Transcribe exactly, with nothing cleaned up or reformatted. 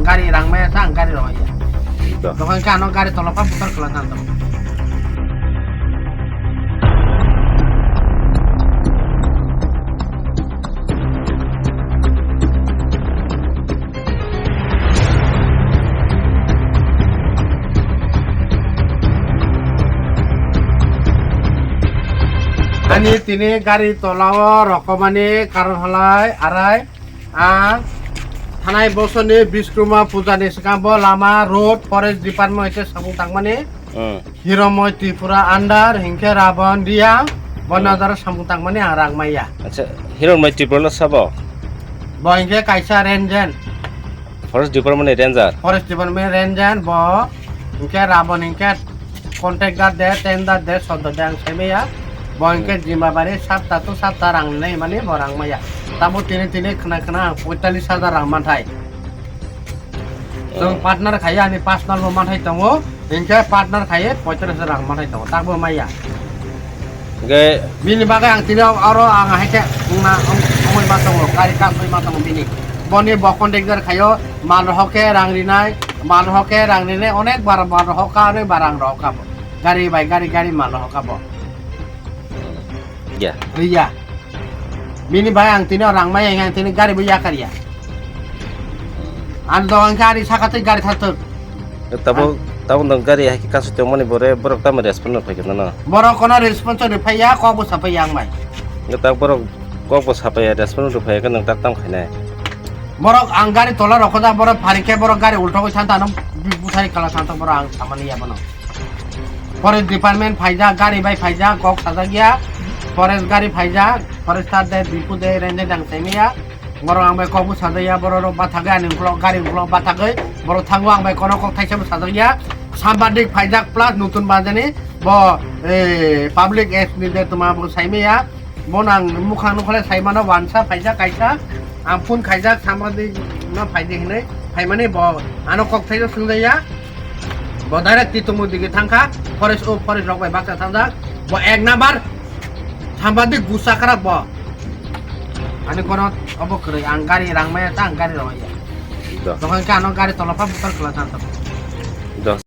Gari rang maya ta, ang gari rw ya. Da. Dokan khe ano gari tola pa butar khwla tang tong. Ani tini gari tola o rokomani karon halai arai. Ang thanai bosorni Biskruma pujani swkang bo lama, road, forest department hwnkhe samung tangmani. Hmm. Hiromoi Tripura under hinkhe Rabon Riyang, hmm, bonadar samung tangmani ang rang maya. Acha, Hiromoi Tripura no sabo? Bo hinkhe kaisa ranger. Forest department ni ranger? Forest department ranger bo hinkhe Rabon hinkhe contractor de, tender de, soddo de ang saimaya. Bo hinkhe hmm, Jimabari sapta to sapta rang nai mani bo rang maya. Tamo tini tini khna khna ang poitalis hajar rang manthai. Chwng oh, partner khaiya ani personal bo manthai tongo, hinkhe partner khaiye poitalis hajar rang manthai tongo, takbo maya. Hinkhe bini bagwi ang tini oro ang haikhe wngna wng-, wngwi ma tongo, gari kaswi ma tongo bini. Boni bo contractor khaio, mal rohok khe rang rinai, mal rohok khe rang rinai, onek bar mal rohok ka, onek bar rang rohok ka bo. Gari bai gari, gari mal rohok ka bo. Ya. Iya. Bini bai ang tini rang maya, ang tini gari bo yakar ya. Ang dogan khe ari saka tei gari thakthok. Tabo, ang tabo nang gari hai khe kasu tongmani bore, borok tamo response no phaikhe nana. Borok kono response no phaiya, kok bo sapai yang bai. Nge tak borok kok bo sapai ya, response no phaiya khe nang tak tam khainai. Borok ang gari tola rokho da, borok phari khe borok gari ulthogwi thanta no bu-, buthari kala thanta borok ang samani ya bono. Forest department phaijak, gari bai phaijak, kok sajak ya. Forest gari phaijak, forester de, dipu de, ranger de ang saimaya. Borok ang bai kok bo sajak ya, borok rok bathagwi ani ukulok, gari ukulok bathagwi. Borok thango ang bai kono kok thaisa bo sajak ya. Sambadik phaijak plus nutun bajani bo, eh, public apps ni de tuma bo saimaya. Bono ang mukhang nukha le saimano wansa phaijak kaisa, ang phone khaijak sambadik no phaidi hinwi phaimani bo ano kok thaisa swngjaya. Bo direct Titongmung digi thangkha, forest o forest rok bai baksa thangjak. Bo ek number sambadik gusa kwrak bo. Ani kono obo kwrwi ang gari rang maya ta ang gari rwmaya. Da. Dokan khe ano gari tola pha butar khwla thang tong.